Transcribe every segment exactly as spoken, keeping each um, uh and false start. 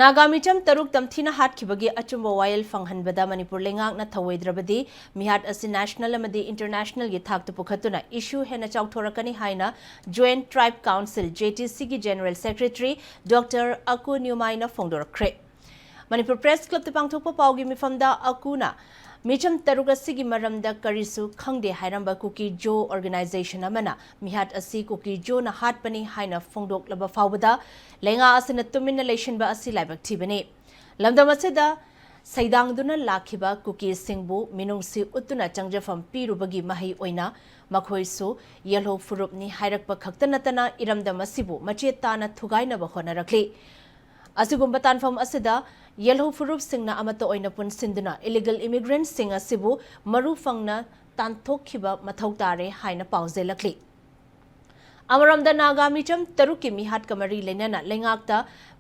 ꯅꯥꯒꯥ ꯃꯤꯆꯝ ꯇꯔꯨꯛ ꯇꯝꯊꯤꯅ ꯍꯥꯠꯈꯤꯕꯒꯤ ꯑꯆꯨꯝꯕ ꯋꯥꯌꯦꯜ ꯐꯪꯍꯟꯕꯗ ꯃꯅꯤꯄꯨꯔ ꯂꯩꯉꯥꯛꯅ ꯊꯧꯑꯣꯏꯗ꯭ꯔꯕꯗꯤ ꯃꯤꯍꯥꯠ ꯑꯁꯤ national ꯑꯃꯗꯤ internationalꯒꯤ ꯊꯥꯛꯇ ꯄꯨꯈꯠꯇꯨꯅ issue ꯍꯦꯟꯅ ꯆꯥꯎꯊꯣꯔꯛꯀꯅꯤ ꯍꯥꯏꯅ Joint Tribe Council, JTCꯒꯤ General Secretary Doctor ꯑꯀꯨ ꯅ꯭ꯌꯨꯃꯥꯏꯅ ꯐꯣꯡꯗꯣꯔꯛꯈ꯭ꯔꯦ꯫ Manipur Press Clubꯇ ꯄꯥꯡꯊꯣꯛꯄ ꯄꯥꯎꯒꯤ ꯃꯤꯐꯝꯗ ꯑꯀꯨꯅ ꯃꯤꯆꯝ ꯇꯔꯨꯛ ꯑꯁꯤꯒꯤ ꯃꯔꯝꯗ ꯀꯔꯤꯁꯨ ꯈꯪꯗꯦ ꯍꯥꯏꯔꯝꯕ ꯀꯨꯀꯤ ꯖꯣ organization ꯑꯃꯅ ꯃꯤꯍꯥꯠ ꯑꯁꯤ ꯀꯨꯀꯤ ꯖꯣꯅ ꯍꯥꯠꯄꯅꯤ ꯍꯥꯏꯅ ꯐꯣꯡꯗꯣꯛꯂꯕ ꯐꯥꯎꯕꯗ ꯂꯩꯉꯥꯛ ꯑꯁꯤꯅ ꯇꯨꯃꯤꯟꯅ ꯂꯩꯁꯤꯟꯕ ꯑꯁꯤ ꯂꯥꯏꯕꯛ ꯊꯤꯕꯅꯤ꯫ ꯂꯝꯗꯝ ꯑꯁꯤꯗ ꯁꯩꯗꯥꯡꯗꯨꯅ ꯂꯥꯛꯈꯤꯕ ꯀꯨꯀꯤꯁꯤꯡꯕꯨ ꯃꯤꯅꯨꯡꯁꯤ ꯎꯠꯇꯨꯅ ꯆꯪꯖꯐꯝ ꯄꯤꯔꯨꯕꯒꯤ ꯃꯍꯩ ꯑꯣꯏꯅ ꯃꯈꯣꯏꯁꯨ ꯌꯦꯜꯍꯧ ꯐꯨꯔꯨꯞꯅꯤ ꯍꯥꯏꯔꯛꯄ ꯈꯛꯇ ꯅꯠꯇꯅ ꯏꯔꯝꯗꯝ ꯑꯁꯤꯕꯨ ꯃꯆꯦꯠ ꯇꯥꯅ ꯊꯨꯒꯥꯏꯅꯕ ꯍꯣꯠꯅꯔꯛꯂꯤ꯫ ꯑꯁꯤꯒꯨꯝꯕ ꯇꯥꯟꯐꯝ ꯑꯁꯤꯗ ꯌꯦꯜꯍꯧ ꯐꯨꯔꯨꯞꯁꯤꯡꯅ ꯑꯃꯠꯇ ꯑꯣꯏꯅ ꯄꯨꯟꯁꯤꯟꯗꯨꯅ illegal immigrantꯁꯤꯡ ꯑꯁꯤꯕꯨ ꯃꯔꯨ ꯐꯪꯅ ꯇꯥꯟꯊꯣꯛꯈꯤꯕ ꯃꯊꯧ ꯇꯥꯔꯦ ꯍꯥꯏꯅ ꯄꯥꯎꯖꯦꯜꯂꯛꯂꯤ꯫ ꯑꯃꯔꯣꯝꯗ ꯅꯥꯒꯥ ꯃꯤꯆꯝ ꯇꯔꯨꯛꯀꯤ ꯃꯤꯍꯥꯠꯀ ꯃꯔꯤ ꯂꯩꯅꯅ ꯂꯩꯉꯥꯛꯇ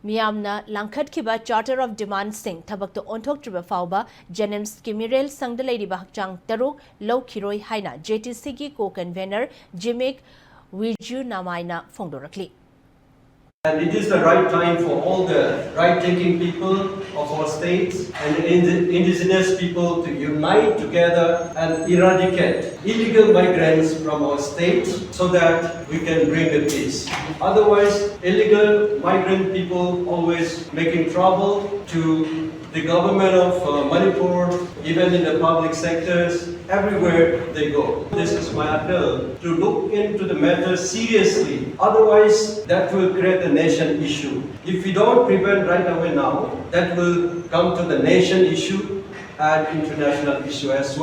ꯃꯤꯌꯥꯝꯅ ꯂꯥꯡꯈꯠꯈꯤꯕ Charter of Demandꯁꯤꯡ ꯊꯕꯛꯇ ꯑꯣꯟꯊꯣꯛꯇ꯭ꯔꯤꯕ ꯐꯥꯎꯕ JNIMSꯀꯤ ꯃꯤꯔꯦꯜ ꯁꯪꯗ ꯂꯩꯔꯤꯕ ꯍꯛꯆꯥꯡ ꯇꯔꯨꯛ ꯂꯧꯈꯤꯔꯣꯏ ꯍꯥꯏꯅ JTCꯒꯤ co-convener ꯖꯤꯃꯤꯛ ꯋꯤꯖꯨ ꯅꯥꯃꯥꯏꯅ ꯐꯣꯡꯗꯣꯔꯛꯂꯤ꯫ And it is the right time for all the right-thinking people of our states and the indi- indigenous people to unite together and eradicate illegal migrants from our states so that we can bring the peace. Otherwise, illegal migrant people always making trouble to the government of uh, Manipur, even in the public sectors, everywhere they go. This is my appeal to look into the matter seriously. Otherwise, that will create a nation issue. If we don't prevent right away now, that will come to the nation issue and international issue as well.